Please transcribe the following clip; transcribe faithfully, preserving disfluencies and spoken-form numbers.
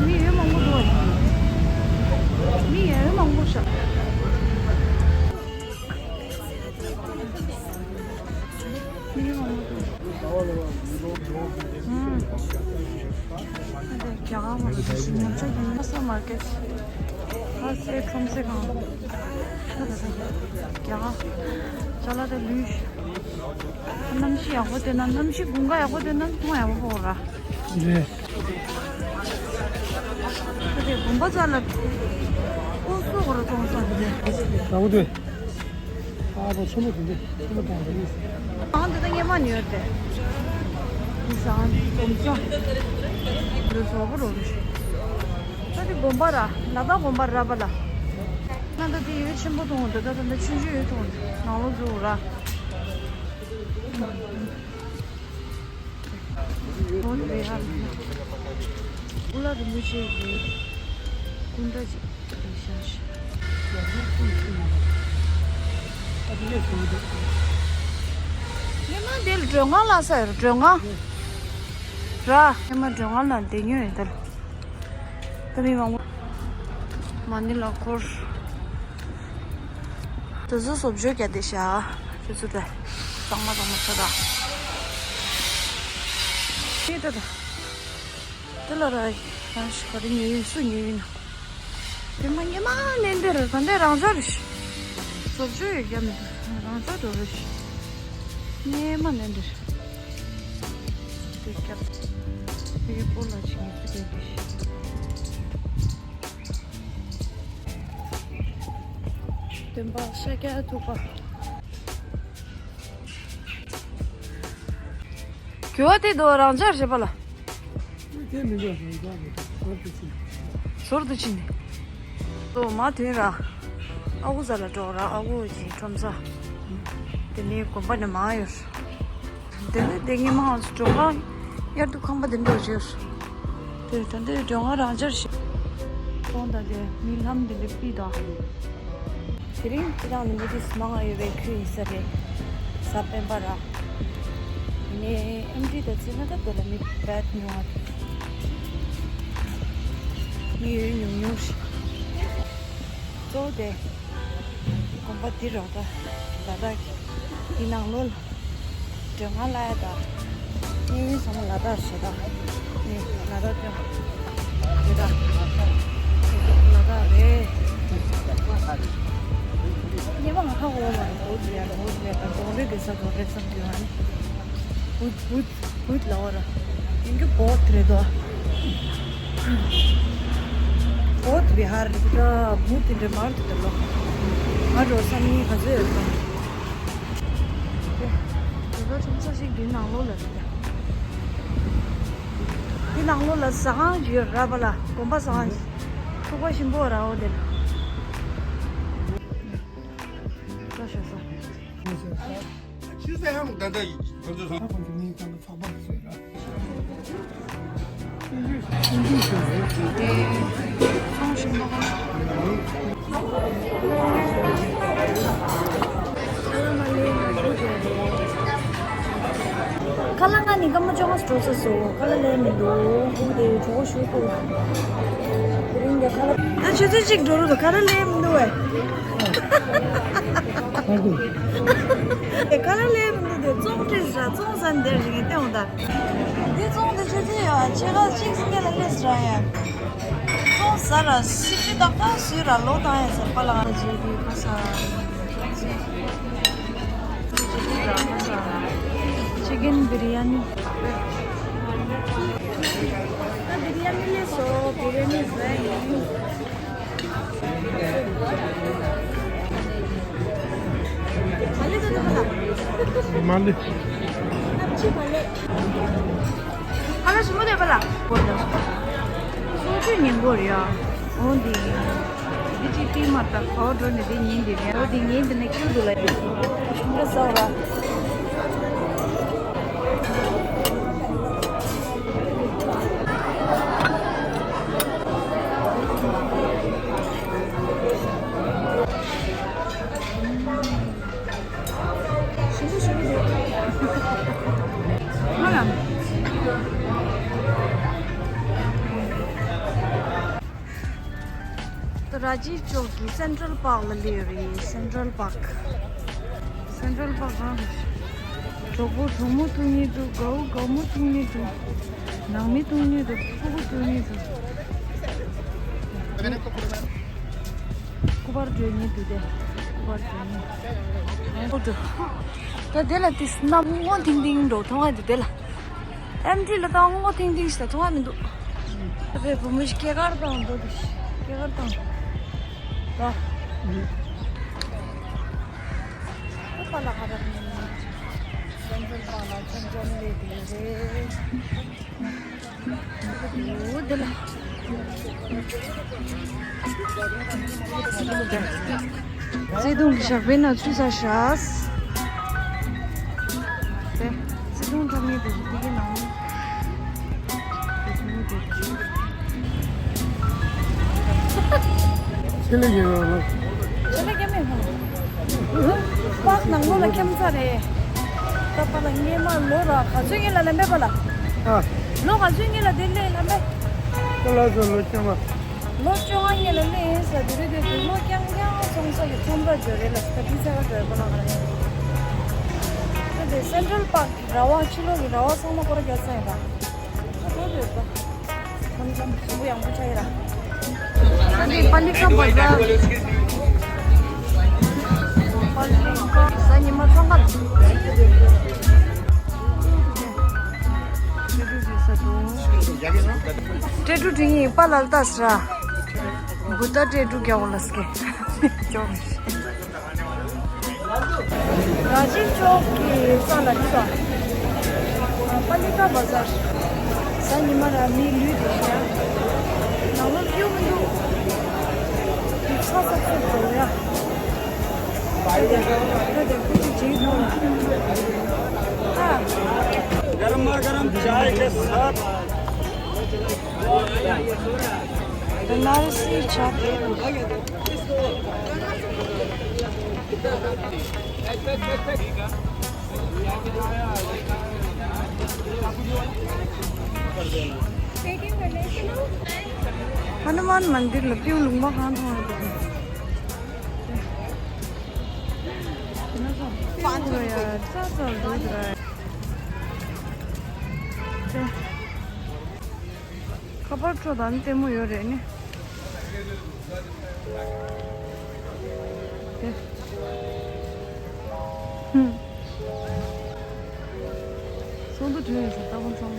མི་ཡོད་མང་པོ་འདུག་མི་ཡོད་མང་པོ་ཤག་མི་ཡོད་མང་པོ་འདུག་ཨུམ། རྒྱ་གར་བ་ཞིག་ཉམས་ཆག་ཡིན་ན་སུ་མར་ཀེ་ཊི། ཨ་སེ་ཁྲོམ་སེ་གང་། རྒྱ་གར་ཅ་ལག་དེ་ལུས། གནམ་གཤིས་ཡག་པོ་བསྡད་ན། གནམ་གཤིས་དགུན་ཁ་ཡག་པོ་བསྡད་ན་མཐོང་ཡག་པོ་ཕོག་ར། རེད། ད་དེ་དགོན་པ་རྩ་ལ་ཨོ་སོ་གོ་ར་མཐོང་སོང་དེ་ལས། ཡག་པོ་འདུག་ཨ་ཕ་ཆེན་པོ་དེ་འདྲ་ཆེན་པོ་དང་དེ་ནི། ཨང་དེ་ད་ངེས་མ་ཉོས་ཏེ། ཨི་ཟང་དོམ་ཚོ། འདི་བཟོ་བོ་རོ་རེད། ད་དེ་དགོན་པ་ར་ལ་དྭགས་དགོན་པ་ར་པ་ལ། ང་ད་དེ་ཡོད་ཆེན་པོ་མཐོང་འདུག་ད་ད་ད་ཆུང་ཆུང་ཡོད་མཐོང་འདུག་ནང་ལོགས་འཛུལ་ར། ཨོ་ལེ་ཧ་ལེ། ཀུ་ལ་རིན་པོ་ཆེ་གི་སྐུ་འདྲ་ཅིག་ཡིན་ཤག་སྙེ་མ་འདི་ལ་མགྲོན་ཁང་ལ་ས་ཡོད་ར། མགྲོན་ཁང་ར། སྙེ་མ་མགྲོན་ཁང་ལ་བསྡད་མྱོང་ཡོད་ད་ལ། ད་མི་མང་པོ་མ་ཎི་ལ་འཁོར། དེ་ཚོ་བཟོ་བཅོས་རྒྱག་བསྡད་ཤག་ཁྱེད་ཚོ་དེ་གཙང་མ་གཙང་མ་ཆགས་དང་། དེ་ད་ད་དེ་ལ་ར་རང་ཞིག་ག་རེ་ཉོས་ཡིན། སུ་ཉོས་ཡིན་ན། དེ་མ་སྙེ་མ་ནན་ཏེ་རེད། ད་འདི་རང་འཇགས་རེད། བཟོ་བཅོས་ཡོད་རྒྱ་མི་འདུག་རང་འཇགས་འགྲོ་རེད། སྙེ་མ་ནན་ཏེ་རེད། དེ་སྐྱབས། དེ་སྤོ་ལ་ཆིང་ངེ་དེ་དེ། སྟོན་པ་ཤཱཀྱ་ཐུབ་པ། གྱོ་དེ་དོ་རང་འཇགས་རེད་པ་ལ། དེ་མི་འདུག་རང་འཇགས་རེད། ཟོར་དུ་ཕྱིན་ནས། ཟོར་དུ་ཕྱིན་ནས། དོ་མ་དོན་ར། ཨ་ཁུ་ཟ་ལ་འགྲོ་ར། ཨ་ཁུ་གྱི་ཁྲོམ་ས། དེ་ནས་དགོན་པ་ནས་མ་ཡོང་། དེ་ནས་དེ་ངས་མ་ཧང་སུ་འགྲོ་ག་དབྱར་དུས་ཁང་པ་དེ་འགྲོ་བྱས། དེ་ད་འདི་འགྲོ་ང་རང་འཇགས་ཤིག་ཁོང་ད་དེ་མི་ལྷམ་དེ་འདྲ་པི་ད། དེ་རིང་ཁྱེད་རང་ནི་མི་དེ་སུ་མང་ང་ཡོད་པའི་ཁུལ་ཡིན་ས་རེད། ས་པན་པ་ར། ངས་ཨེམ་ཊི་ད་ཚེ་ན་ད་དེ་ལ་མི་བད་ཉུང་བ། མི་ཡོད་ཉུང་ཉུང་ཞིག་གཙོ་བོ་དེ། དགོན་པ་འདི་རོགས་ད། ད་ལྟ་འདི་ནང་ལོགས་ལ། མགྲོན་ཁང་ལ་ཡ་ད། གནས་ཡུན་ཚང་མ་ལ་དྭགས་ཞེ་དྲག་ནི་ལ་དྭགས་སྟོན། དེ་དག་ལ་དྭགས་རེད། ཉེ་བ་ང་ཧ་གོ་བ་མ་རེད། འོ་དེ་ཡ་རེད། འོ་དེ་ཡ་ད་གདོང་རེད། དེ་ས་གདོང་རེད་བསམ་དུས་ཨ་ནི། བུད་བུད་བུད་ལ་འོ་ར། ཡིན་གྱི་བོད་རེད་དོ། བོད་བི་ཧར་རེད་ད། བུད་དེ་འདྲ་མར་དུ་དར་ལོ། ང་འགྲོ་བསམ་ཡིན་ག་ཚོད་ཡོད་དམ། དེ་ཚོ་ཁྲོམ་ས་ཞིག་འདི་ནང་ལོགས་ལ་རེད། འདི་ནང་ལོགས་ལ་ཟ་ཁང་ཞིག་ཡོད་ར་པ་ལ། དགོན་པ་ཟ་ཁང་ཞིག་ཐུག་པ་ཞིམ་པོ་ར་འོ་དེ་ལ། ལྟོས་ཤོག་ས། ཕྱི་ས་ཡང་ད་ལྟ་ཁོ་ཚོ་སོང་། ཁ་ལག་ང་ནི་སྐར་མ་བཅོ་ལྔ་འགྲོ་ཚར་སོང་། ཁ་ལག་ལས་མི་འདུག་ཁུག་དེ་གྲོགས་ཞུ་ཐུབ། དེ་རིང་གི་ཁ་ལག་ད་ཆུ་ཚོད་གཅིག་འགྲོ་རུ་ཁ་ལག་ལས་མི་འདུག་བས། ཁ་ལག་ལས་མི་འདུག་དེ་ཙོང་ཁྲིད་ཟ། ཙོང་ཟ་འདིར་རིང་ལྟེ་འོང་ད། འདི་ཙོང་དེ་ཆུ་ཚོད་ཡོད་ཕྱེད་ཀ་གཅིག་སེང་གེ་ལ་སླེབས་ར་ཡ། ཙོང་ཟ་ར་སི་ཏི་ཏག་ཏག་ཟོས་ར་ལོ་བཏང་ཡ་ཟེར་པ་ལ་ང་རྗེས་དེ་ཁ་ས། ཅི་ཀེན་བི་རི་ཡ་ནི། ད་བི་རི་ཡ་ནི་ལས་སོ། བི་རི་ཡ་ནི་ཟ་ཡིན། མ་ལི། ཨ་ལ་ཞིམ་པོ་འདོད་པ་ལ། སོ་ཆུ་ཉིན་གོར་ཡ། འོ་འདི། འདི་ཅི་ཏི་མ་ཏ་ཁོ་འགྲོ་ནི་འདི་ཉིན་འདི་ནས་འོ་འདི་ཉིན་འདི་ནས་ཁྱུ་འདུག་ལ་ཡོད། འདི་ས་ར། ཞིམ་པོ་ཞིམ་པོ་འདུག་ང་ལ། ད་ར་ཇི་ཅོག་གི་སེན་ཊྲལ་པཱག་ལ་སླེབས་རེད། སེན་ཊྲལ་པཱག་སེན་ཊྲལ་པཱག་རང་རེད། གྲོགས་པོ་གྲོགས་མོ་ཐུག་ཉེ་འདུག་དགའ་བོ་དགའ་མོ་ཐུག་ཉེ་འདུག་ནང་མི་ཐུག་ཉེ་འདུག་ཕྲུ་གུ་ཐུག་ཉེ་འདུག་སྐུ་པར་སྤྲོད་ཉེ་འདུག་སྟེ། སྐུ་པར་སྤྲོད་ཉེ། ཨོ་དུ། ད་དེ་ལ་དེ་གནམ་སྔོ་ཐིང་ཐིང་འགྲོ་མཐོང་ཡ་འདུག་དེ་ལ། ཨེམ་ཊི་ལ་ད་སྔོ་ཐིང་ཐིང་ཞིག་ད་མཐོང་ཡ་མི་འདུག་རེད། བུ་མོ་ཞིག་སྐྱེས་སྐར་བཏང་འགྲོ་འདུག་སྐྱེས་སྐར་བཏང་། ད། ཨ་པ་ལ་ཁ་རག་ནས། སེན་ཊྲལ་པཱག་ལ་འཆམ་འཆམ་ལས་དེ་རེད། འོ་དེ་ལ། བརྩེ་དུང་གི་ཞགས་པའི་ནང་ཚུད་ས་ཤག་དེ། བརྩེ་དུང་འཁྲབ་མཁན་དེ་ཚོ་དེ་གའི་ནང་། ཆེ་ལེ་ཡིན་རོགས་ལ། ཆེ་ལེ་སྐྱེ་མེད་ཧོ། པགས་ནང་ལོགས་ལ་ཁེམ་ཚ་རེད། ད་པ་ལ་སྔས་མ་ལོ་ར་ག་ཚོད་སྔས་ལ་ལམ་པས་པ་ལ། ཨ། ལོ་ག་ཚོད་སྔས་ལ་དེ་ལས་ལམ་པས། ཁོ་ལ་ཚོ་ལོ་བཅོ་ལྔ། ལོ་བཅོ་ལྔ་སྔས་ལ་སླེབས་ཡིན་ས་དེ་རིང་དེ་དུས་ལོ་རྐྱང་རྐྱང་སོང་ས་ཀྱི་ཁྲོམ་ར་འབྱོར་རེད་ལ་ས་ཏི་ཚ་བ་འབྱོར་པ་ལ་ག་རེད། ད་དེ་སེན་ཊྲལ་པཱག་གི་ར་བ་ཕྱི་ལོགས་ཀྱི་ར་བ་ཚང་མ་སྐོར་ར་རྒྱག་ས་ཡིན་པ། ཁོ་ཚོ་འདོད་པ། ཁམ་ཁམ་ཞིམ་པོ་ཡང་པོ་ཆགས་ཡོད་ར། ཨ་ནི་པ་ལི་ཀ་བ་ཛར། པ་ལི་ཀ་གཟའ་ཉི་མ་འཚོང་ཁང་། ཏྲེ་ཀྲུ་ཏྲེ་ས་དུང་། ཏྲེ་ཀྲུ་ཏྲེ་ཡིན་པ་ལ་ལྟ་ས་ར། བུ་ད་ཏྲེ་ཀྲུ་རྒྱག་འོ་ལ་སྐད། ཅོག་ར་ཇི་ཅོག་གི་ས་ལ་ནི་ས། པ་ལི་ཀ་བ་ཛར། གཟའ་ཉི་མ་ར་མི་ལུས་དེ་ཤ། ནང་ལོགས་སྐྱིད་མི་འདུག་དེ་ཚ་ཚ་ཚ་འགྲོ་ཡ། ད་དེ་ད་དེ་ཁུ་ཅི་ཅིག་འདུག་ཨ། गरम गरम चाय के साथ बनारसी चाय। हनुमान मंदिर ལ་པིའུ་ལུང་པ་གང་མཐོང་ཡོད་པ། པིའུ་ཡ་ཙག་ཙག་འདུག་ར། ཁ་པར་ཁྲོད་དང་ལྟད་མོ་ཡོད་རེད་ནི། དེ། ཧུམ། སོང་དུ་དྲན་ཡོད་ས་ལྟ་བུ་ཚང་མ།